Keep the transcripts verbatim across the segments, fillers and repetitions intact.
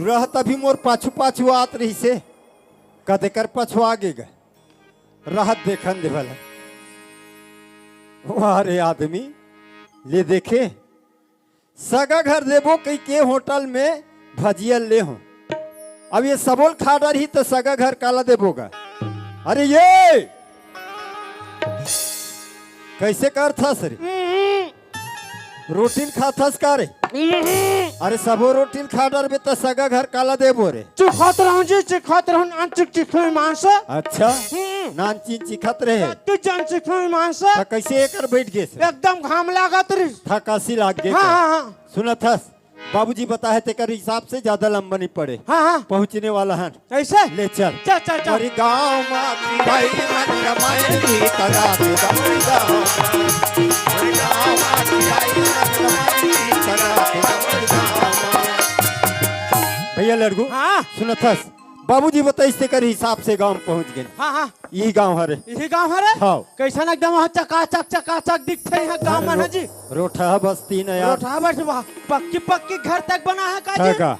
रहत अभी मोर पाछू पाछू आत रहिसे, कदे कर पछुआ गे गा। रहत देखन दे भला। वाह रे आदमी, ले देखे, सगा घर देबो कहिके होटल में भजिया ले हो। अब ये सबो ल खा डरही त सगा घर काला देबो गा? अरे ये कैसे करथस रे? रोटी ल खाथस का रे? अरे सबो रोटी ल खा डरबे त सगा घर काला देबो रे? चिखत रहूं जी, चिखत रहूं, नान चिक चिक हुई मांस। अच्छा, हम्म। नान चीन चिखत रहे। तू जान चिक हुई मांस। त कैसे एकर बैठ गे से? एकदम घाम लागत रही। थकासी लाग गे हाँ, का? हाँ, हाँ। सुनत हस, बाबूजी बताए तेकर हिसाब से ज्यादा लंबा नहीं पड़े। हाँ, हाँ। पहुंचने वाला है। ऐसे? ले चल। चल, चल, चल। मोरी गाँव मा खिराई मन कमाई भी तगा के दमई गाँव मा। मोरी गाँव मा खिराई मन कमाई भी तगा के दमई गाँव मा। भैया लड़गू, हाँ। सुनत हस, बाबूजी बताइस तेकर हिसाब से गाँव पहुंच गे। हाँ, हाँ। यही गाँव हरे। यही गाँव हरे? हाँ। कैसन एकदम वहाँ चकाचक, चकाचक दिखथे यहाँ गाँव मन ह जी। रोठा बस्ती नया। रोठा बस वाह, पक्की, पक्की घर तक बना है का जी? का?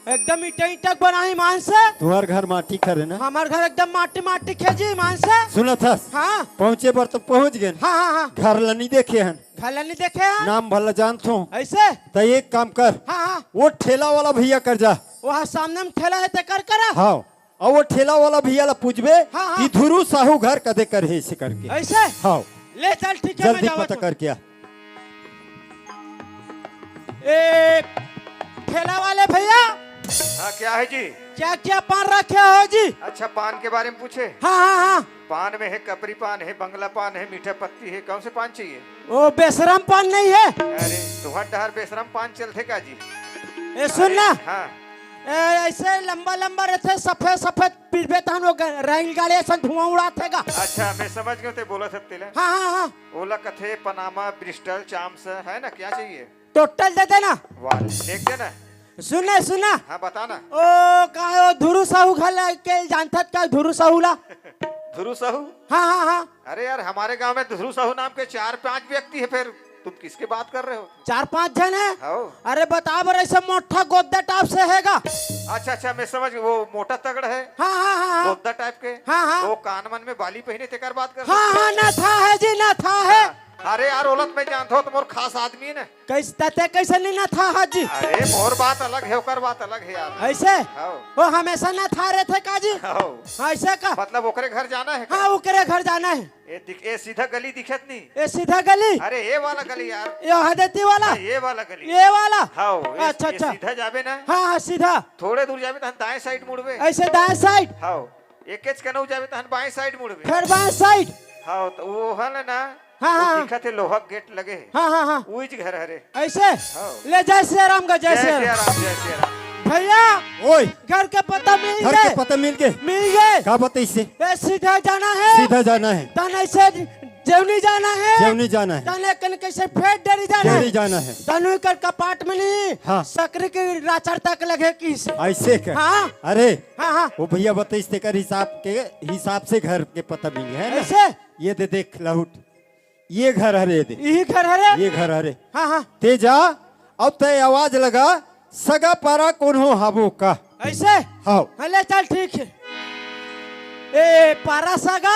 एकदम ईटा, ईटा बना है मान से। तुम्हार घर माटी खरे ना? हमार घर एकदम माटी, माटी खेजी मान से। सुनत हस? हाँ। पहुँचे बर तो पहुँच गे। हाँ, हाँ, हाँ। घर ला नहीं देखे हन। घर ला नहीं देखे हन। नाम भला जानत हो। ऐसे? त एक काम कर। हाँ, हाँ। वो ठेला वाला भैया कर जा। वहाँ सामने में ठेला है, ते कर करा। हाँ। अउ वो ठेला वाला भैया ला पूछबे हाँ, हाँ। कि धुरू साहू घर कदे कर हे, इसे करके। ऐसे? हाँ। ले चल, ठीक है, मैं जल्दी जावत पता हूँ। करके आ। ए, ठेला वाले भैया। हाँ, क्या है जी? क्या, क्या पान रखे हो जी? अच्छा, पान के बारे में पूछे? हाँ, हाँ, हाँ। पान में है, कपरी पान है, बंगला पान है, मीठा पत्ती है, कौन से पान चाहिए? वो बेशरम पान नहीं है? अरे, तुहर डहर बेशरम पान चलथे का जी? ए, सुन अरे, ना। हाँ। ए, ऐसे लंबा लंबा रहथे, सफेद सफेद, पिरबे तहन वो ग-, रेलगाड़ी असन धुआं उड़ाथे गा। अच्छा, मैं समझ गयो, ते बोलत हस तेला। हाँ, हाँ, हाँ। ओला कथे पनामा, ब्रिस्टल, चाम्स, है ना, क्या चाहिए? टोटल दे देना। वाह, देख देना। सुन ना, सुन ना। हाँ, बता ना। ओ, का है वो धुरू साहू घर ला के जानथस का धुरू साहू ला? धुरू साहू? हाँ, हाँ, हाँ। अरे यार, हमारे गांव में धुरू साहू नाम के चार पांच व्यक्ति है, फिर तुम किसके बात कर रहे हो? चार पांच जन है? हाँ। अरे बता बर, ऐसे मोटा गोद्दा टाइप से है गा। अच्छा, अच्छा, मैं समझ गया, वो मोटा तगड़ है। हाँ, हाँ, हाँ, हाँ। गोद्दा टाइप के। हाँ, हाँ। वो कान मन में बाली पहने, तेकर बात कर हाँ, सकते हाँ, हैं। ना था है जी, ना था है। हाँ। अरे यार, ओला त मैं जानत हूँ, तो मोर खास आदमी है ना। कैसे, तते कैसे नहीं ना था हाथ जी? अरे, मोर बात अलग है, ओकर बात अलग है यार। ऐसे? हाँ। वो हमेशा ना था रहथे का जी? हाँ। ऐसे का? मतलब ओकरे घर जाना है का? हाँ, ओकरे घर जाना है। ए दिख, ए सीधा गली दिखत नहीं? ए सीधा गली? अरे, ये वाला गली यार। ये हदेती वाला? हाँ, ये वाला गली। ये वाला? हाँ, ये, अच्छा, ये अच्छा। सीधा जाबे ना? हाँ, हाँ, सीधा। थोड़े दूर जाबे तहन दाएं साइड मुड़बे। ऐसे दाएं साइड? हाँ, एकेच कनऊ जाबे तहन बाएं साइड मुड़बे। फिर बाएं साइड? हाँ, तो वो है ना, हाँ, वो हाँ, हाँ। दिखत है, लोहा गेट लगे है। हाँ, हाँ, हाँ। उइज घर हरे। ऐसे? हाँ। ले, जय सिया राम का, जय जय सिया सिया राम। राम, जय सिया राम। भैया, ओए। घर के पता मिल घर के गए? पता मिल गए? मिल गए। का बताइसे? ए, सीधा जाना है। सीधा जाना है। तन ऐसे जेवनी जाना है। जेवनी जाना है। तन एक कन कैसे फेर डेरी जाना है। डेरी जाना है। तनु कर कपाट में नहीं। हाँ। सकरी के राचर तक लगे किस। ऐसे कर। हाँ। अरे। हाँ, हाँ। वो भैया बताइस तेकर हिसाब के, हिसाब से घर के पता मिल गए, है ना? ऐसे? ये दे देख लहुट। ये घर हरे दे। यही घर हरे? ये घर हरे। हाँ, हाँ। ते जा, अब ते आवाज लगा, सगा पारा कोनो हाबो का? ऐसे? हाँ। हाँ, ले चल, ठीक है। ए पारा सगा,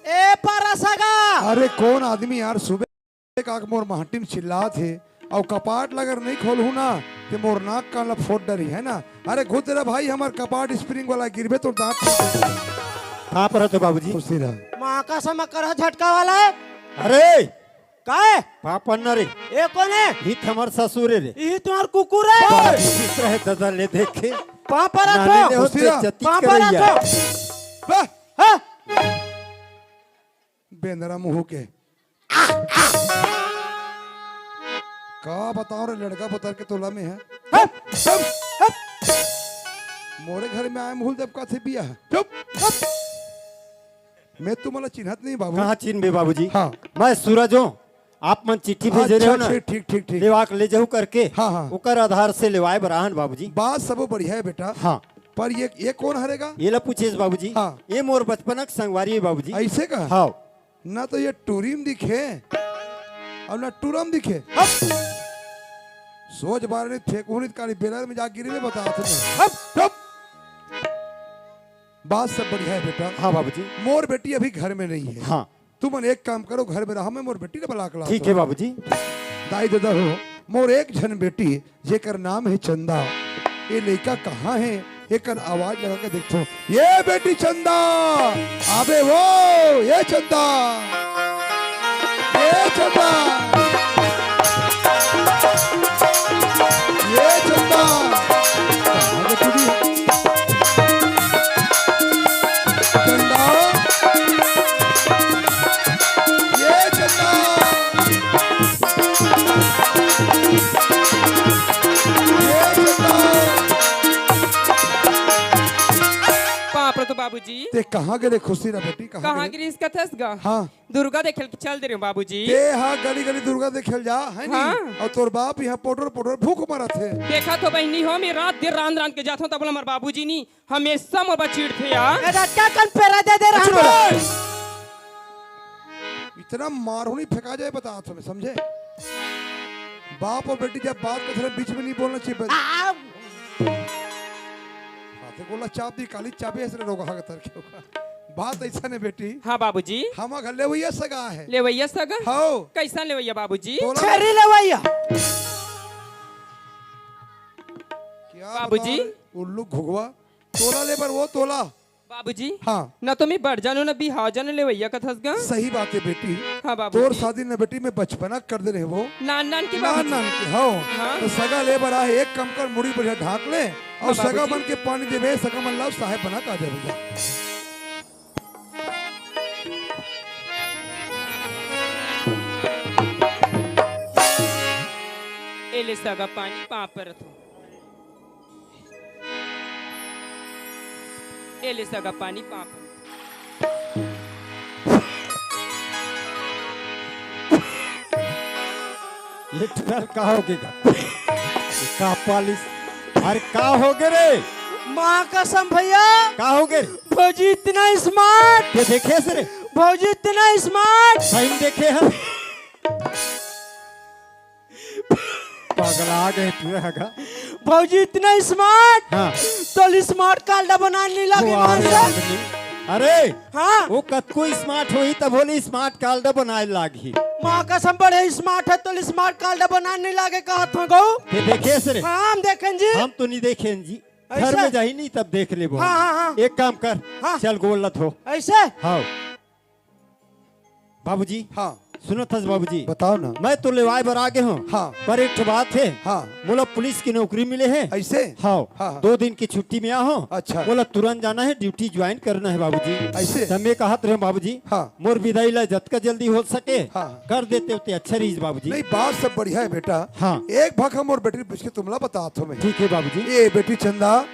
ए पारा सगा। अरे कौन आदमी यार सुबह का मोर महटिम चिल्लात हे, अउ कपाट ला अगर नहीं खोलहूँ ना, ते मोर नाक कान ला फोड़ डरी, है ना? अरे घुस रे भाई, हमर कपाट स्प्रिंग वाला, गिरबे तो दांत टूट जाही। कहाँ पर हो तो बाबूजी? खुशी रह। माँ का समा करह झटका वाला है। अरे! काय? पापन न रे। ये कौन है? ही त हमर ससुर है रे। यही तुम्हार कुकुर है। बाप किस रहे दादा ले देखे। पाँव पर नाने रखो। ले होते खुशी रह। जतीत पाँव पर करैया। रखो। वाह! हाँ। बेंदरा मुँह के। का बताओ रे, लड़का पुतर के तोला में है। हप, हप, हप। मोरे घर में आए मुहुल देव का थे बिया है। चुप, हप। मैं तुम्हाला चिन्हत नहीं बाबू। कहाँ चिन्हबे बाबूजी? हाँ। मैं सूरज हूँ, आप मन चिट्ठी भेजे अच्छा, रहे हो ना। ठीक, ठीक, ठीक, ठीक। लेवा के ले जाहू करके। हाँ, हाँ। ओकर आधार से लेवाए बर आहन बाबूजी। बात सबो बढ़िया है बेटा। हाँ। पर ये, ये कौन हरेगा? ये ला पूछेस बाबूजी। हाँ। ये मोर बचपना के संगवारी है बाबूजी। ऐसे का? हाँ। ना तो ये टूरी म दिखे अउ ना टूरा म दिखे। हप। सोच बार नहीं, फेंकू नहीं, काली बेलर में जा गिरबे, बता तुम्हें। अब चुप। बात सब बढ़िया है बेटा। हाँ बाबूजी। मोर बेटी अभी घर में नहीं है। हाँ। तुमन एक काम करो, घर में रहा, मैं मोर बेटी ला बला के लात हँव। ठीक है बाबूजी। दाई ददा हो, मोर एक झन बेटी जेकर नाम है चंदा, ये लइका कहाँ है? एकर आवाज लगा के देखथों। ये बेटी चंदा, आबे वो, ये चंदा, ये चंदा, ये चंदा। कहाँ गे तू भी? चंदा, ये चंदा। बाप रे, तो बाबूजी। ते कहाँ गे रे खुशी ना बेटी, कहाँ कहाँ गे? गिरिस कथस गा? हाँ। दुर्गा देखे ल चल दे रहे हो बाबूजी। ते हा गली गली दुर्गा देखे ल जा, है नी? हाँ। अउ तोर बाप यहाँ पोटर पोटर भूख मरत हे। देखा तो बहिनी हो, मैं रात दिन रांध रांध के जात हँव, तब बोला हमार बाबूजी नी, हमेशा मोर बा चिढ़थे यार। ए, रट्टा कन पेरा दे दे रहन। इतना मारहूँ नहीं फेंका जाए, बता तुम्हें, समझे? बाप और बेटी जब बात करते हैं, बीच में नहीं बोलना चाहिए। आ! साथे गोला चाप दी, काली चाबी ऐसे रोगा के तर के होगा। बात ऐसा नहीं बेटी। हाँ बाबूजी। हम घर लेवैया सगा है। लेवैया सगा? हाँ। कैसा लेवैया बाबूजी? तोला छेरी लेवैया। क्या बाबूजी? बता रहे? उल्लू घुघवा। तोला ले बर वो तोला। बाबूजी, हाँ। ना तो मैं बड़ जानू, ना बिहाव जानू, लेवैया कथस गा। सही बात है बेटी। हाँ बाबूजी। तोर शादी न बेटी मैं बचपना कर दे रहे वो। नान नान के नान बाबूजी। नान के, हाँ। हाँ। तो सगा ले बर आहे, एक काम कर, मुड़ी बढ़िया ढाक ले और हाँ सगा बाबूजी। मन के पानी देवे, सगा मन लाओ, साहेब बना का दे भैया। ए ले सगा पानी पाँव परत हँव। ए ले सगा पानी पाँव। ये ठहर, का हो गे गा? का पालिस? अरे का हो गे रे? माँ कसम भैया। का हो गे रे? भौजी इतना smart। ये देखे से रे? भौजी इतना smart। सही में देखे हैं? पगला गे तू हगा। भौजी इतना smart। हाँ। तोला smart card बनाए नहीं लागे वो मान आगे से। आगे नहीं। अरे, हाँ। वो कतको smart होही तब होले smart card बनाए लागही। माँ कसम बड़े smart है, तोला smart card बनाए नहीं लागे कहत हँव गो। ते देखे से रे? हाँ, हम देखेन जी। हम तो नहीं देखेन जी। ऐसा? घर में जाही नहीं तब देख लेबो। हाँ, हाँ, हाँ। एक काम कर, हाँ। चल गोड़ ला धो। ऐसे? हाँ। बाबूजी, हाँ। सुनत हस बाबूजी? बताओ ना। मैं तो लेवाए बर आ गे हँव। हाँ। पर एक ठो बात हे। हाँ। मोला पुलिस की नौकरी मिले हे। ऐसे? हाँ। हाँ, हाँ। दो दिन की छुट्टी में आ हँव। अच्छा। मोला तुरंत जाना हे, duty join करना हे बाबूजी। ऐसे? त मैं कहत रहेंव बाबूजी, हाँ। मोर बिदाई ला जतका जल्दी हो सके, हाँ। कर देते हो ते अच्छा रहिस बाबूजी। नहीं, बात सब बढ़िया हे बेटा। हाँ। एक भाखा मोर बेटी ल पूछ के तुमला बतात हँव मैं। ठीक हे बाबूजी। ए बेटी चंदा,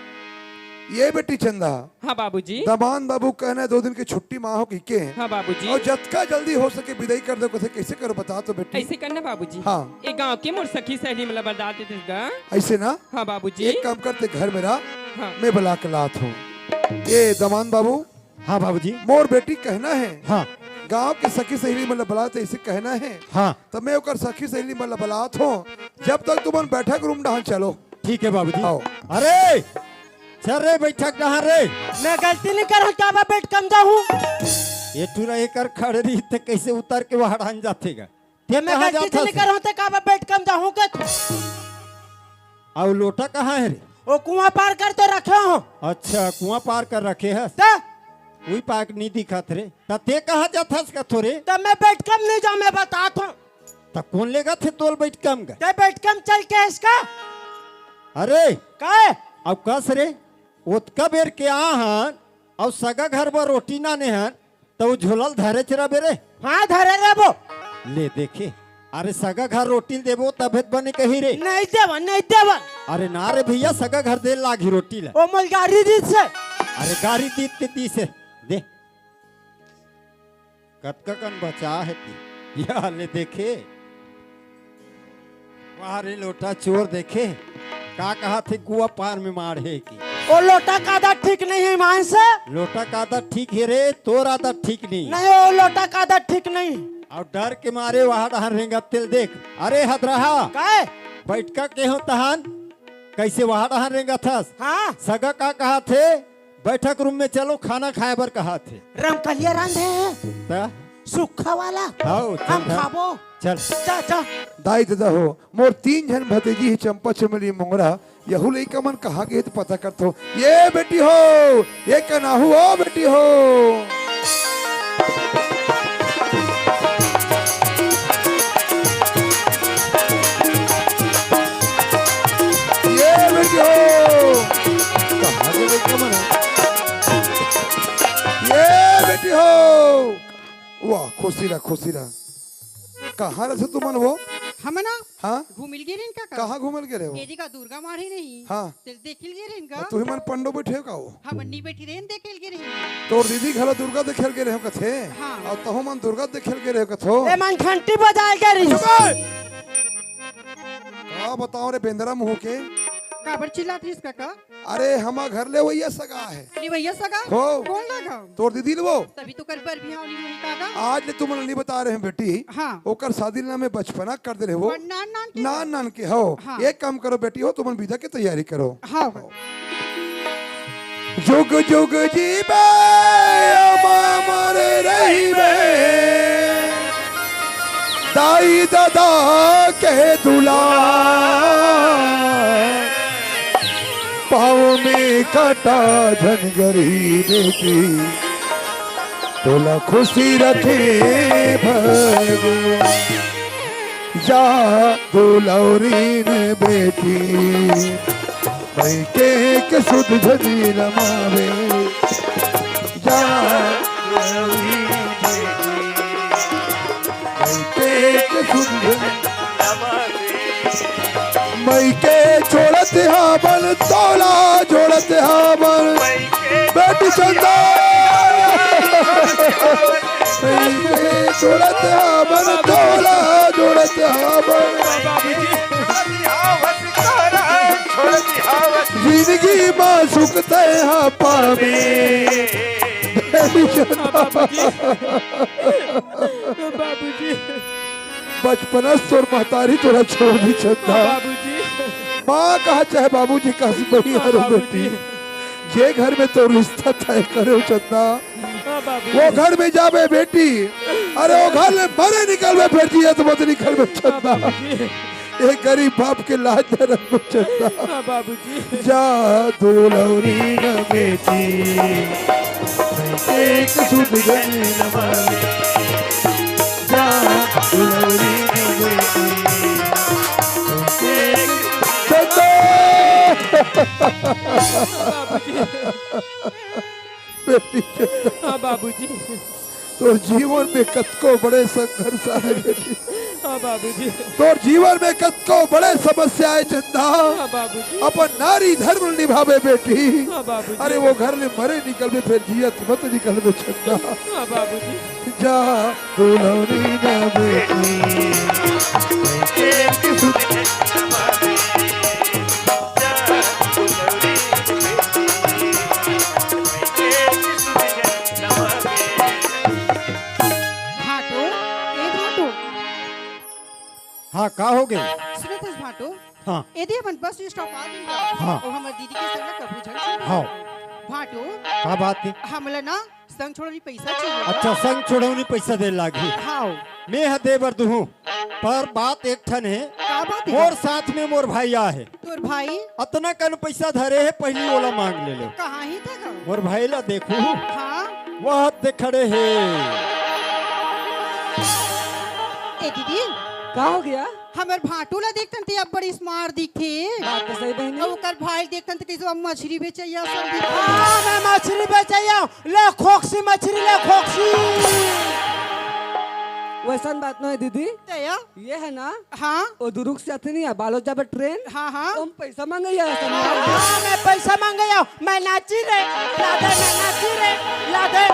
ए बेटी चंदा, हाँ बाबूजी। दमांद बाबू कहना हे दो दिन के छुट्टी म आ हँव कहिके। हाँ बाबूजी। अउ जतका जल्दी हो सके बिदाई कर दो, कथे कइसे करो बता तो बेटी। अइसे करना बाबूजी। हाँ। ए गाँव के मोर सखी सहेली मन ला बता देते गा। अइसे ना? हाँ बाबूजी। एक काम करते, घर में रह, हाँ। मैं बला के लात हँव। ए दमांद बाबू। हाँ बाबूजी। मोर बेटी कहना हे। हाँ। गाँव के सखी सहेली मन ला बला, त अइसे कहना हे। हाँ। त मैं ओकर सखी सहेली मन ला बलात हँव, जब तक तुमन बैठक room डहन चलो। ठीक हे बाबूजी। आओ। अरे, चल रे, बैठक डहर रे। मैं गलती नहीं करहूँ, का बर बैठक म जाहूँ? ए टूरा एकर खड़े रही ते कइसे उतर के वहाँ डहन जाथे गा? ते मैं कहाँ गलती जात हस? नहीं करहूँ, ते का बर बैठक म जाहूँ कथे? अउ लोटा कहाँ हे रे? ओ कुआँ पार कर तो रखे हँव। अच्छा, कुआँ पार कर रखे हस? त? उही पार नहीं दिखत रे। त ते कहाँ जात हस कथों रे? त मैं बैठक म नहीं जाँव, मैं बतात हँव। त कोन लेगथे तोला बैठक म गा? ते बैठक म चल के इसका? अरे! काय? अउ कस रे, ओतका बेर के आ हन, अउ सगा घर बर रोटी लाने हन, त ओ झोला ल धरेच रबे रे। हाँ, धरे रबो। ले देखे, अरे सगा घर रोटी ल देबो तभे त बने कही रे। नहीं देवन, नहीं देवन। अरे ना रे भैया, सगा घर दे लागही रोटी ला। ओ मोला गारी दीस हे। अरे गारी दीस ते दीस हे, दे। कतका कन बचा हे ते? या ले देखे। वाह रे लोटा चोर, देखे का कहत हे, कुआँ पार में माढ़े कि। ओ लोटा का आदत ठीक नहीं हे मान से। लोटा का आदत ठीक हे रे, तोर आदत ठीक नहीं। नहीं, ओ लोटा का आदत ठीक नहीं। अउ डर के मारे वहाँ डहर रेंगत तेला देख। अरे हदरहा। काय? बइठका के हो तहान, कइसे वहाँ डहान रेंगत हस? हाँ। सगा का कहत हे, बैठक रूम में चलो, खाना खाए बर कहत हे। रमकलिया रांधे हे। त? सुक्खा वाला। हव, चल हम त। खाबो। चल। जा, जा। दाई ददा हो, मोर तीन झन भतीजी हे, चंपा, चमेली, मोंगरा, यहू लइका मन कहाँ गे हे त पता करथो। ये बेटी हो, ये कनाहू हो बेटी हो। ये बेटी हो। कहाँ गे लइका मन? ये बेटी हो। वाह, खुशी रह, खुशी रह। कहाँ रहे तुमन वो? हम ना हाँ? घूमिल गे रहेन का का? कहाँ घूमिल गे रहे हो? एदी का दुर्गा माढ़ी नहीं। हाँ। तेल देखिल गे रहेन का? तुही मन पंडो बैठे हो का वो? हम नहीं बैठी रहेन, देखिल गे रहेन। तोर दीदी घलो दुर्गा देखेल गे रहे हो कथे? हाँ। अउ तहु मन दुर्गा देखेल गे रहे हो कथो? ए मन घंटी बजाए गे रही। चुप! का बताओ रे बेंदरा मुंह के? काबर चिल्लात रहिस का का? अरे, हमा घर ले वइया सगा हे। ले वइया सगा? हो। कौन लगा? तोर दीदी ले वो। तभी तो कर बर बिहाव नहीं हुई काका। आज ले तुमन नहीं बता रहे हैं बेटी। हाँ। ओकर शादी ला मैं बचपना कर दे रहे हो। पर नान नान के नान नान के हो। हाँ। एक काम करो बेटी हो, तुमन विदा के तैयारी करो। हाँ। जुग जुग जीबे अमर रहिबे, दाई ददा के दुलार। पाँव में कांटा झन गरही बेटी, तोला खुशी रखे भगवान। जा दुलौरीन बेटी, मइके के सुध झनी रमावे। जा दुलौरीन बेटी, मइके के सुध झनी मइके छोड़त हावन, तोला जोड़त हावन। बेटी चंदा। मइके छोड़त हावन, तोला जोड़त हावन। जिंदगी मा सुख तैं हा पावे। बेटी चंदा। बाबूजी। बचपना से तोर महतारी तोला छोड़ दी चंदा। हाँ, बाबूजी। माँ कहा चाहे बाबूजी कहा से बड़ी हाँ, हरो बाबूजी। बेटी। जे घर में तोर रिश्ता तय करे हो चंदा, हाँ, बाबूजी। वो घर में जाबे बेटी। अरे वो घर ले मरे निकलबे, फिर जियत मत निकलबे चंदा। हाँ, बाबूजी। एक गरीब बाप के लाज न रखबे चंदा। हाँ, बाबूजी। जा दुलौरी न बेटी, एक सुध गन नवावे। जा दुलौरी न बेटी, एक चंदा। बेटी चंदा। हाँ, बाबूजी। तोर जीवन में कतको बड़े संघर्ष आए बेटी। हाँ बाबूजी। तोर जीवन में कतको बड़े समस्या आए चंदा। हाँ बाबूजी। अपन नारी धर्म निभावे बेटी। हाँ बाबूजी। अरे वो घर ले मरे निकलबे फिर जियत मत निकलबे चंदा। हाँ बाबूजी। जा दुलौरी ना बेटी। भाटो, ए भाटो। हाँ, का हो गे? सुनत हस भाटो? हाँ। एदे अपन बस स्टॉप आ गई। हाँ। अउ हमर दीदी के संग कभू झन सुन। हाँ। भाटो। का बात हे? हमला ना संग छोड़ौनी पैसा चाहिए। अच्छा, संग छोड़ौनी पैसा दे लागही। हाँ। मैं ह दे बर दुहूँ, पर बात एक ठन हे। का बात हे? मोर साथ में मोर भाई आ हे। तोर भाई? अतना कन पैसा धरे हे, पहिली ओला मांग ले ले। कहाँ ही था गा? मोर भाई ला देखू। हाँ। वह ते खड़े हे। ए दीदी। का हो गया? हमर भाटू ला देखथन ते अब बड़ी smart दिखथे। बात तो सही बहिनी। अउ ओकर भाई देखथन ते कइसे अब मछरी बेचइया असन दिखथे। हाँ, मैं मछरी बेचइया। ले खोकसी मछरी, ले खोकसी। वैसन बात नहीं दीदी। तया? ये है ना? हाँ। वो दुरुग से आते नहीं है, बालोद जाबे ट्रेन। हाँ, हाँ। तुम पैसा मांगे या ऐसा नहीं? हाँ, मैं पैसा मांगे या। मैं नाची रे, लादे, मैं नाची रे, लादे।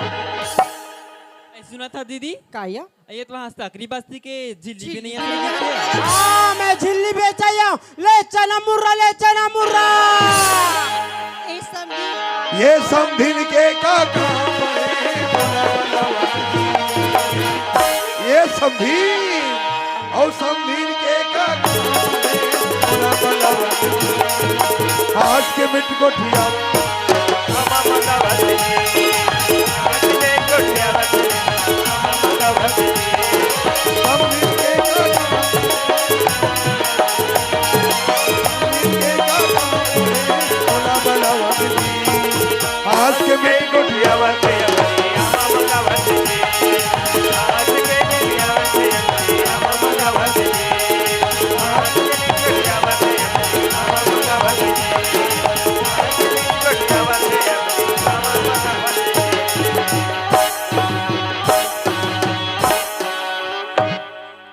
ए, सुना था दीदी? का या? ये तो वहाँ सकरी बस्ती के झिल्ली भी नहीं झिल्ली आती नहीं है। हाँ, मैं झिल्ली बेचा या। ले चना मुर्रा, ले चना मुर्रा। ए समधी। ये समधिन के का काम हे? ये समधी, अउ समधिन के का काम हे? मिट गोठिया। आज के मिट गोठिया।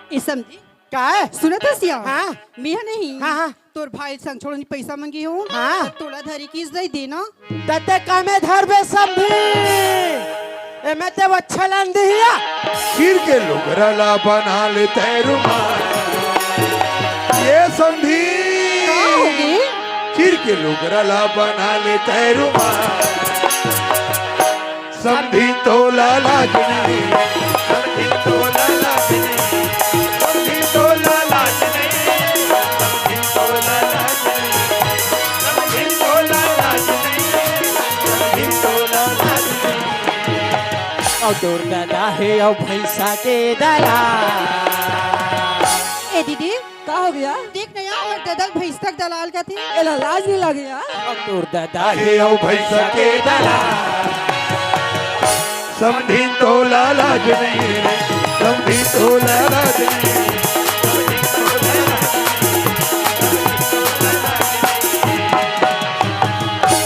ए समधी, का है? सुनत हस या? हाँ। मेहा नहीं। हाँ, हाँ। तोर भाई संग छोड़नी पैसा मंगी हूँ। हाँ। तोला धरी किस दई देना। तते कमे धरबे समधी। एमे ते बच्छा लान दिहिया। खीर के लुगरा ला बना लेते रुमाल। ये समधी। का होगे? खीर के लुगरा ला बना लेते रुमाल। समधी तोला लाज नहीं, समधी तोला लाज नहीं, समधी तोला लाज नहीं, समधी तोला लाज नहीं, समधी तोला लाज नहीं, समधी तोला लाज नहीं। अउ तोर ददा हे अउ भैंसा के दलाल। ए दीदी, का हो गया? देख ना यार, हमर ददा भैंस तक दलाल कथे। एला लाज नहीं लगे यार। अउ तोर ददा हे अउ भैंसा के दलाल। समधी तोला लाज नहीं रे, समधी तोला लाज नहीं।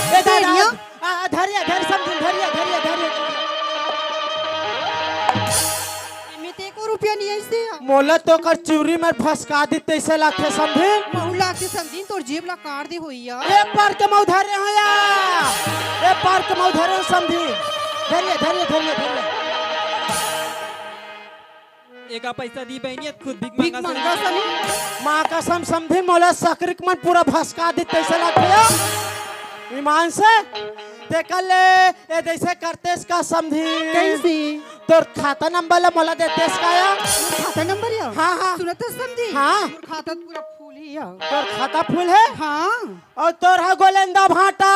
ए दादा, धरिया। आ, धरिया, धर समधी, धरिया, धरिया, धरिया। एमे ते एको रुपया नहीं आइसे। मोला तो कर चूरी में फसका दी तैसे लागथे समधी। महू लागथे समधी, तोर जेब ला काट दे होइया। ए पार के मऊ धरे हो या। ए पार के मऊ धरे हो समधी। धरिया, धरिया, धरिया, धरिया। एका पैसा दी बहिनी, खुद भीख भीख मंगा मंगा सनी। सनी। माँ कसम समधी, मोला सकरी के मन पूरा भसका दी तैसे लागथे। ईमान से। तेकर ले, ए जैसे करतेस का समधी। कैसे? तोर खाता नंबर ला मोला देतेस का या? खाता नंबर या? हाँ, हाँ। सुनत हस समधी? हाँ। तोर खाता पूरा फुल हे या। तोर खाता फुल हे? हाँ। अउ तोर हा गोलेंदा भाटा।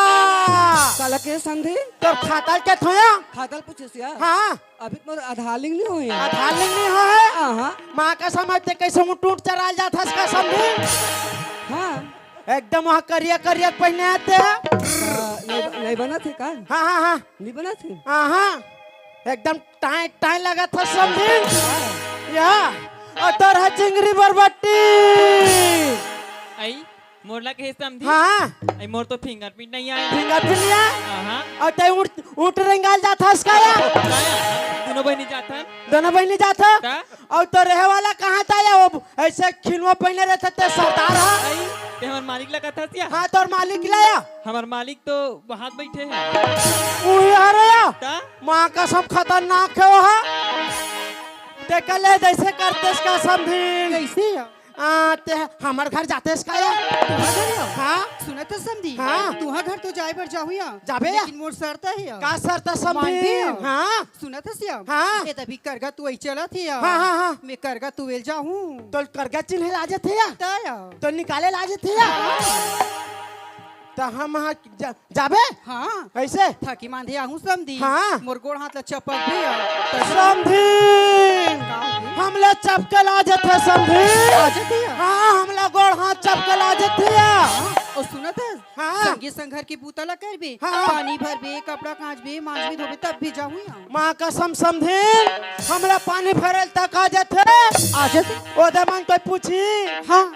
काला के समधी? तोर खाता के थोया? खाता ल पूछेस या? हाँ। अभी मोर आधार लिंक नहीं होय हे। आधार लिंक नहीं होय हे? हाँ, हाँ। माँ कसम ते कैसे ऊँट ऊँट चराल जात हस का समधी? हाँ। एकदम वहाँ करिया करिया पहिने आते हैं। आ, नहीं, नहीं बनत हे का? हाँ, हाँ, हाँ। नहीं बनत हे? हाँ, हाँ। एकदम टाइट टाइट लगत हस समधी। या, अउ तोर हा चिंगरी बरबट्टी। आई, मोर ला कहे समधी। हाँ। आई, मोर तो फिंगरप्रिंट नहीं आय। फिंगरप्रिंट नहीं आय? हाँ, हाँ। अउ ते ऊँट, ऊँट रेंगाल जात हस का या? दोनों बहिनी जात हन। दोनों बहिनी जात हस? का? अउ तोर रहे वाला कहाँ था या? वो ऐसे खिलवा पहिने रहते ते सरदार हा? आई, ते हमर मालिक ला कहत हस या? हाँ, तोर मालिक ला या? हमर मालिक तो वहाँ बैठे हैं। उही हरे या? का? माँ कसम खतरनाक हे वो हा। तेकर ले जैसे करतेस का समधी। कैसे या? आ, ते हमर घर जातेस का या? तुम्हार घर या? हाँ। सुनत हस समधी? हाँ। तुम्हार घर तो जाए बर जाहूँ या। जाबे या? लेकिन मोर शर्त हे या। का शर्त हे समधी? मानबे या? हाँ। सुनत हस या? हाँ। ए तभी करगा तुवई चलत हे या। हाँ, हाँ, हाँ। मैं करगा तुवेल जाहूँ। तोला करगा चिन्हे लाजत हे या? त या। तोला निकाले लाजत हे या? हाँ। त हम हाँ जा, जाबे? हाँ। कैसे? थकी मांदे आहूँ समधी। हाँ। मोर गोड़ हाथ ला चपक भी है। समधी। का होगे? हमला चपके लाजत हे समधी। लाजत हे? हाँ, हमला गोड़ हाथ चपके लाजत हे। हाँ, अउ सुनत हस? हाँ। संगी संग घर के बूता ला करबे। हाँ। पानी भरबे, कपड़ा कांचबे, मांजबे, धोबे, तब भी जाहूँ या। माँ कसम समधी, हमला पानी भरल तक आ जाथे। आ जाथे। ओदे मन कोई पूछी, हाँ।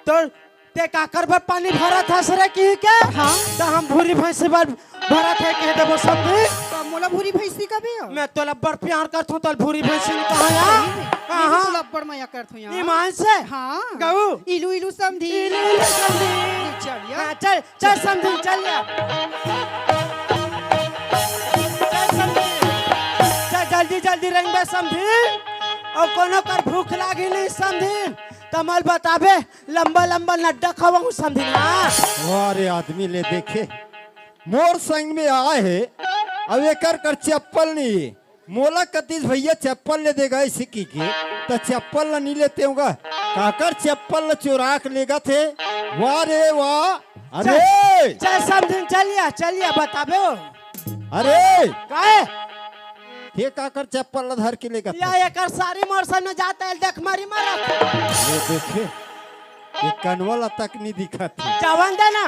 तो ते काकर बर पानी भरत हस रे किही के? हाँ। त हम भूरी भैंसी बर भरत हे कह देबो समधी। त मोला भूरी भैंसी कबे? मैं तोला बड़ प्यार करथों, तोला भूरी भैंसी नहीं कहा या। सही में? हाँ, मैं भी हाँ। तोला बड़ मया करथों यार। ईमान से? हाँ। गऊ। इलू इलू समधी। इलू इलू समधी। चल यार। हाँ, चल, चल समधी, चल यार। चल समधी। चल जल्दी जल्दी रेंगबे समधी। अउ कोनो कर भूख लागी नहीं समधी। त मोला बताबे। लंबा लंबा नड्डा खवाहूँ समधी ना। वाह रे, आदमी ले देखे, मोर संग में आए हे, अउ एकर कर चप्पल नहीं हे। मोला कतिस भैया चप्पल ले देगा ऐसे की के, त चप्पल ला नहीं लेते होगा। काकर चप्पल ल चुरा के लेगत हे? वाह रे वाह। अरे, चल समधिन, चलिया, चलिया, बताबे हो। अरे, काहे? के काकर चप्पल ल धर के लेगत या हे? एकर सारी मोर सामने जात हे, देख मारी मारत। ये देखे, ये कनवा ल तक नहीं दिखत हे। जवन दे ना,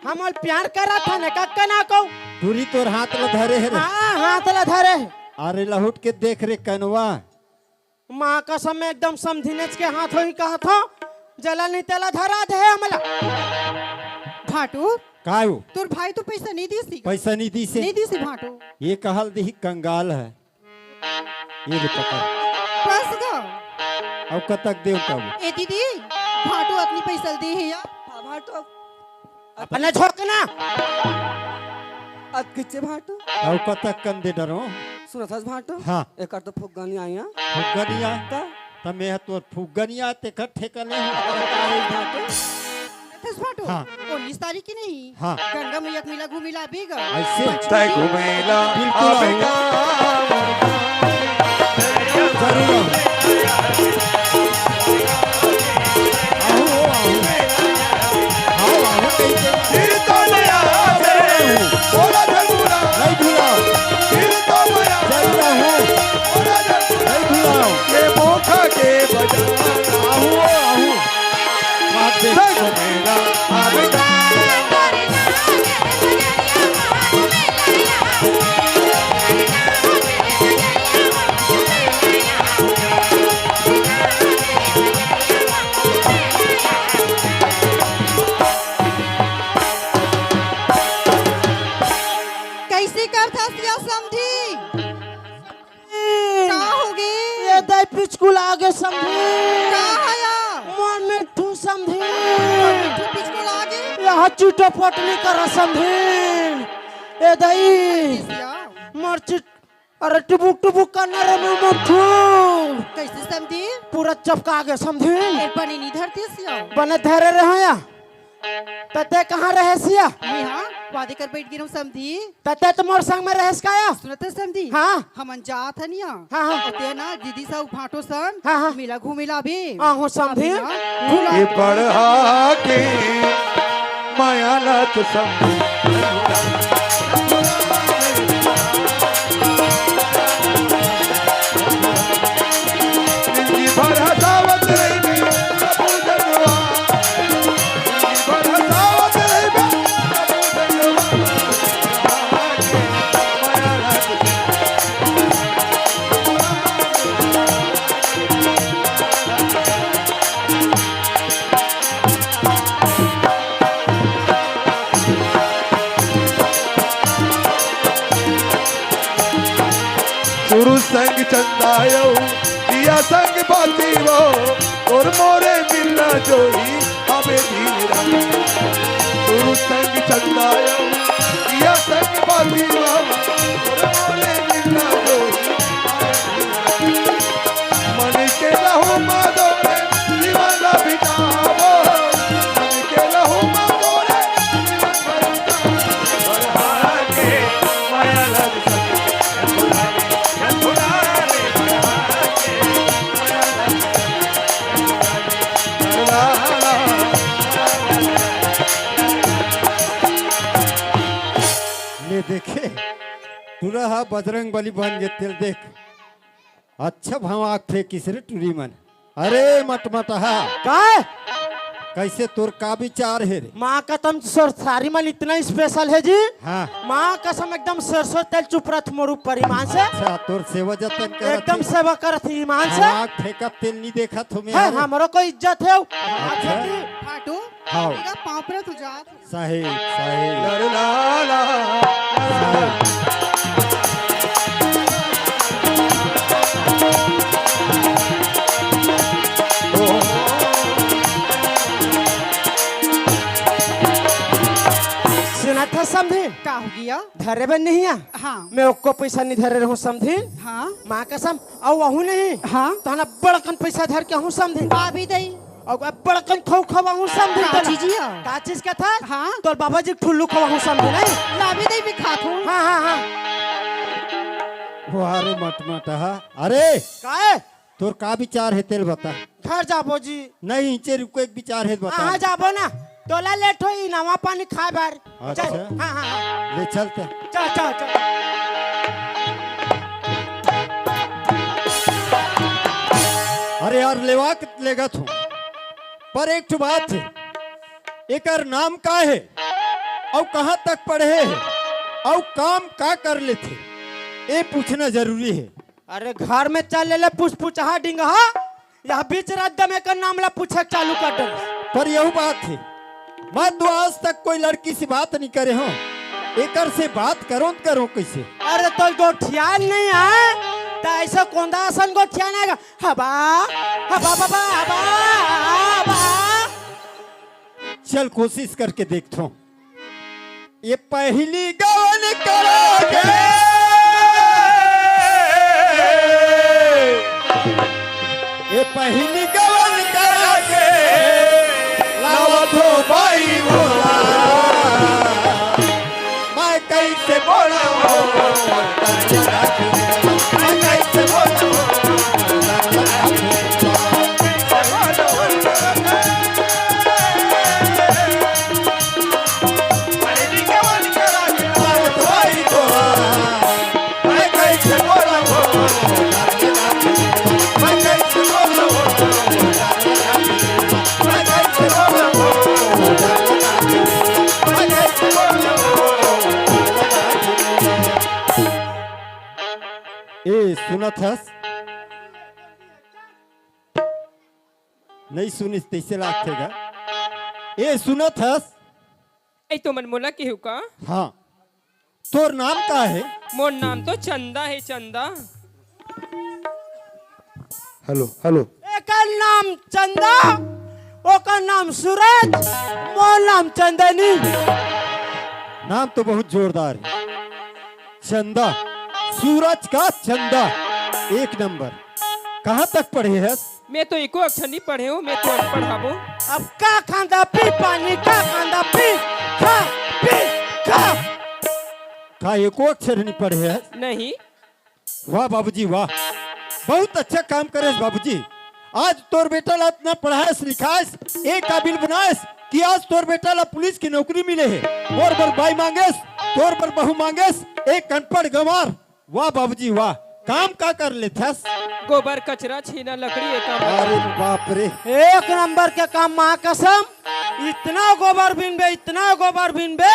हम ओला प्यार करत हन, कक्का ना को। टूरी तोर हाथ ल धरे हे रे। हाँ, हाथ ल धरे हे। अरे लहुट के देख रे कनवा। माँ कसम, एकदम समधिनेच के हाथ होही कहत हो, जेला नहीं तेला धरा दे हे हमला। भाटू, काय हो? तोर भाई तो पैसा नहीं दीस ही। पैसा नहीं दीस हे? नहीं दीस ही भाटू। ये कहल दिही कंगाल हे। ये ले पकड़। बस गा। अउ कतक देव तब? ए दीदी, भाटू अतनी पैसा दे हे या? हाँ, भाटू। अपने झोंक ना। अत किच्चे भाटू। अउ कतक कन दे डरो? सुनत हस भाटू? हाँ। एकर तो फुग्गा नहीं आया। फुग्गा नहीं आया? त? त मैं तोर फुग्गा नहीं आया, तेकर ठेका ले हूँ। काहे भाटू? सुनत हस भाटू? हाँ। उन्नीस तारीख के नहीं। हाँ। गंगा मैया के मेला घूमे ला आबे गा। ऐसे? पंचमी तय दिन। घूमे ला बिल्कुल आबे गा। जरूर। आऊ, आऊ। आओ, आओ, कहीं पे। फिर तो मैं आ गया हूँ। बोला झगुरा। नहीं भुलाओ। फिर तो मैं आ गया हूँ। बोला झगुरा। नहीं भुलाओ। ये मोखा के बजा। आओ, आओ। बात देख। देखो मेरा आदमी। कैसे करथस या समधी? का होगे? ये दई पिचकुला गे समधी। का हया? मोर मिट्ठू समधी। मिट्ठू पिचकुला गे? यहाँ चिटो पटली करा समधी। ए दई। कैसे या? मोर चिट अरे टुबुक टुबुक करना रे मैं मथू। कैसे समधी? पूरा चपका गे समधी। ए, बने नहीं धरती सिया। बने धरे रहे या। त ते कहाँ रहे सिया? मैं हाँ, वादे कर बैठ गे रहूँ समधी। त ते तो मोर संग में रहेस का या? सुनत है समधी? हाँ। हमन जात हन या। हाँ, हाँ। अउ ते ना दीदी सा भाटो सन। हाँ, हाँ। मेला घूमे ला भी। हाँ, हो समधी। अभी ना, ये पढ़ा के माया ला तो समधी। जिंदगी भर हंसावत रहिबे, प्रभु धन्यवाद। जिंदगी भर हंसावत रहिबे, प्रभु धन्यवाद। सुरु संग चंदायो, दिया संग बाती वो, और मोरे मिलना जोई, अबे धीरा। सुरु संग चंदायो, दिया संग बाती वो, और मोरे मिलना जोई, अबे धीरा। मन के रहू माधो रे, दीवाना बितावो। मन के रहू माधो रे, दीवाना बितावो। और हाके माया लग सके, झंझुला रे, झंझुला रे, और हाके माया लग सके, झंझुला रे। ले देखे, टूरा हा बजरंग बली बन गे तेल देख। अच्छा भवाक फेंकिस रे टूरी मन। अरे मटमटहा। काय? कैसे तोर का विचार हे रे? माँ कसम सरसारी मन इतना स्पेशल हे जी। हाँ। माँ कसम एकदम सरसों तेल चुपरत मोर ऊपर ईमान से। अच्छा, तोर सेवा जतन करत एकदम हे। सेवा करत हे ईमान से। भवाक फेंकत तेल नहीं देखत हो मैं। हाँ, हमरो को इज्जत हे। अच्छा। फाटू, हाँ। मेरा पाँव पर तू जात। साहेब, साहेब। ला ला ला। साहेब। सुनत हस समधी? का हो गया? धरे बर नहीं आ? हाँ। मैं ओको पैसा नहीं धरे रहूं समधी। हाँ। माँ कसम, अउ आहूं नहीं। हाँ। तहन बड़कन पैसा धर के आहूं समधी। आ भी दई। अउ बड़कन खऊ खवाहूं समधी का तोला। चीज या? का चीज कथस? हाँ। तोर बाबा जी के ठुल्लू खवाहूं समधी नहीं। लाबे दई भी खात हूँ। हाँ, हाँ, हाँ। वाह रे मटमटहा। अरे, काय? तोर का विचार हे तेल बता। ठहर जाबो जी। नहीं, इचे रुको, एक विचार हे, बता। हाँ, जाबो ना, तोला लेट होही नवा पानी खाए बर। अच्छा। चल, हाँ, हाँ, हाँ। ले चल त। चल, चल, चल। अरे यार, लेवा के लेगत हूँ, पर एक ठो बात हे, एकर नाम का हे, अउ कहाँ तक पढ़े हे, अउ काम का कर लेथे, ए पूछना जरूरी हे। अरे घर में चल ले, ले पुछ पुचहा डिंगहा, यह बीच रद्द में एकर नाम ला पूछे चालू कर दे। पर यहू बात हे, मैं तो आज तक कोई लड़की से बात नहीं करे हूँ, एकर से बात करो त करो कैसे? अरे तो गोठिया नहीं है, तो ऐसा कोंदा असन गोठिया नहीं है। हबा, हबा, बाबा, हबा, हबा। चल कोशिश करके देखथों। ये पहिली गवन करा के, ये पहिली गवन करा के, लावत हो बाई भोला। मैं कैसे बोलूं? मैं कैसे बोलूं? ए, सुनत हस? नहीं सुनिस तइसे लागथे गा। ए, सुनत हस? ए, तो मन मोला केहू का? हाँ। तोर नाम का हे? मोर नाम तो चंदा हे, चंदा। Hello, hello. एकर नाम चंदा, ओकर नाम सूरज, मोर नाम चंदनी। नाम तो बहुत जोरदार हे। चंदा, सूरज का चंदा, एक नंबर। कहाँ तक पढ़े हस? मैं तो एको अक्षर नहीं पढ़े हूँ, मैं तो अनपढ़ हबो। अब का खांदा पी पानी, का खांदा पी, खा, पी, खा। का एको अक्षर नहीं पढ़े हस? नहीं। वाह बाबूजी, वाह, बहुत अच्छा काम करेस बाबूजी। आज तोर बेटा ला अतना पढ़ाएस लिखाएस, ए काबिल बनाएस कि आज तोर बेटा ला पुलिस की नौकरी मिले हे। मोर बर बाई मांगेस, तोर बर बहू मांगेस, एक अनपढ़ गंवार। वाह बाबूजी वाह, काम का कर लेथस? गोबर कचरा छीना लकड़ी, ए काम। अरे बाप रे। एक नंबर के काम, माँ कसम। इतना गोबर बिनबे, इतना गोबर बिनबे,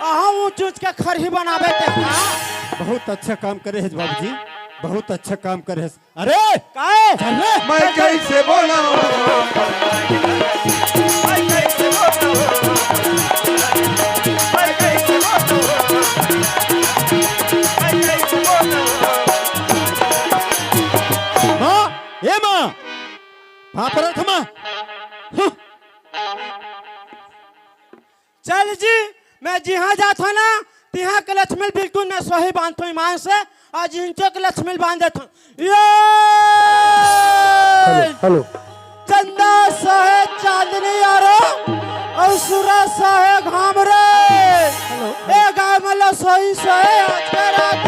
अहाँ ऊंच ऊंच के खरही बनाबे ते। हाँ। बहुत अच्छा काम करे हस बाबूजी, बहुत अच्छा काम करे हस। अरे काहे? चल रे। मैं कैसे बोलूं? मैं कैसे बोलूं? मैं कैसे बोलूं? मैं कैसे बोलूं? माँ, ए माँ, पापरा थमा। हम्म। चल जी, मैं जिहाँ जात हूँ ना, तिहाँ के लक्ष्मी बिल्कुल न सोही बांधत हूँ ईमान से, आज इंचो के लक्ष्मी बांध देत हूँ। ये हेलो, हेलो। चंदा सहे चांदनी यारो, और सूरज सहे घाम रे। हेलो। ए गाँव में लो सोई सोए आज के रात।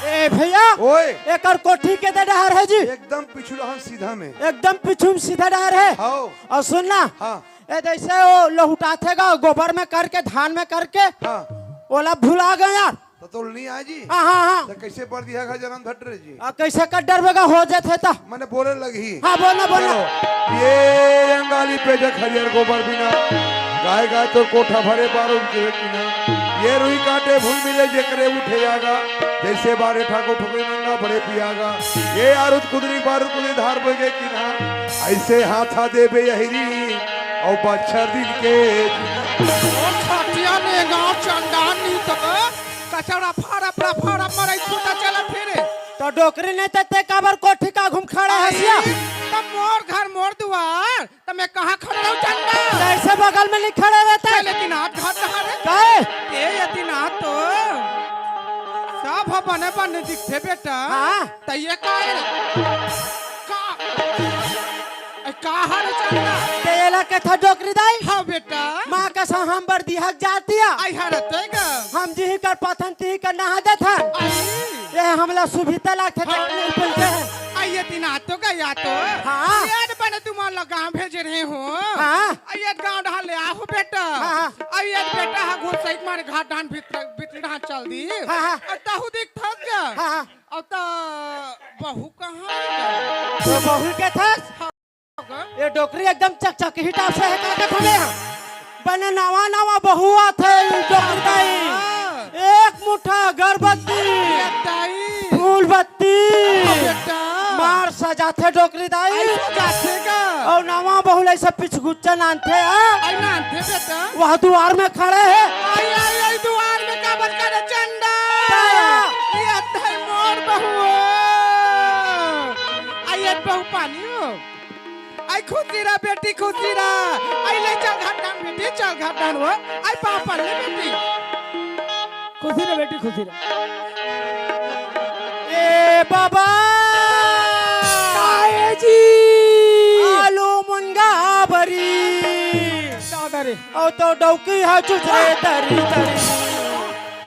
ए भैया, ओए। एकर कोठी के दे डहर हे जी? एकदम पिछुलहन सीधा में। एकदम पिछुम सीधा डहर हे। हाँ। और सुन ना, हाँ। ए जैसे वो लहुटाथे गा, गोबर में करके, धान में करके, हाँ। ओला भुला गए यार। तो तोल नहीं आए जी? हाँ, हाँ, हाँ। तो कैसे बर दिया घर जन्म धट रे जी? आ, कैसे कर डरबे गा हो जाथे ता? मने बोले लगही। हाँ, बोलना, बोलना। चलो, ये अंगाली पे जग हरियर गोबर बिना, गाय गाय तो कोठा भरे बारो के बिना। ये रुई काटे भूल मिले जेकरे उठे आगा, जैसे बारे ठाकुर ठुकरे नंगा बड़े पियागा। ये आरुत कुदरी बारूद कुदरी धार बगे किना, ऐसे हाथा देबे यहिरी, और बच्छर दिन के ओ खटिया ने गाँव चंडान नहीं तो कचरा फाड़ा, फाड़ा, फाड़ा, मरई छूटा चला फिरे। तो डोकरी नहीं ते, ते काबर कोठी का घूम खड़ा हस या? तब मोर घर, मोर दुआर, तब मैं कहाँ खड़ा रहूँ चंदा? तो ऐसे बगल में नहीं खड़ा रहता है? लेकिन हाथ घाट कहाँ रे? काहे? ए यदि ना तो बने बने दिखथे बेटा। हाँ। त ये का हे? का? ए, का हरे चंदा? त एला कथे डोकरी दाई। हाँ बेटा। माँ कसम हम बरदिहा के जात हन। आई हरे तोय गा। हम जिही कर पाथन तिही कर नहा देथन। आई। ये हमला सुभिता लागथे, हाँ। नहीं बोलते हैं। आई ये दिन आतो गा या तो। हाँ। ये तो बने तुमन ला गाँव भेजे रहे हों। हाँ। आई ये गाँव डहर ले आहो बेटा। हाँ, हाँ। आई ये बेटा हा घुसई के मारे घर डहर भीतरी डहर चल दिस। हाँ, हाँ। अउ तहूँ दिखथस गा। हाँ, हाँ। अउ त बहू कहाँ हे गा? त बहू कथस? हाँ गा। ये डोकरी एकदम चकचकी टाप से हे, का कथस बे? बने नवा नवा बहू आथे, डोकरी दाई। हाँ। एक मुट्ठा अगरबत्ती, ये दाई। फूलबत्ती, हाँ बेटा। मार सजाथे डोकरी दाई। अइसे जाथे गा। अउ नवा बहू ला अइसे पिछगुच्चा नानथे, हाँ? आई नानथे बेटा। वह दुवार में खड़े हे। आई, आई, आई, दुवार में काबर खड़े चंदा? ताया। ये तय मोर बहू। आई, ये बहू पानी हो। आई खुशी रह बेटी, खुशी रह। आई ले चल घर डहर बेटी, चल घर डहर हो। आई पाँव पर ले बेटी। खुशी रह बेटी, खुशी रह। ए बाबा। काहे जी? आलू मुनगा बरी। दादा रे। अउ तो डौकी हा चुचरे तरी तरी।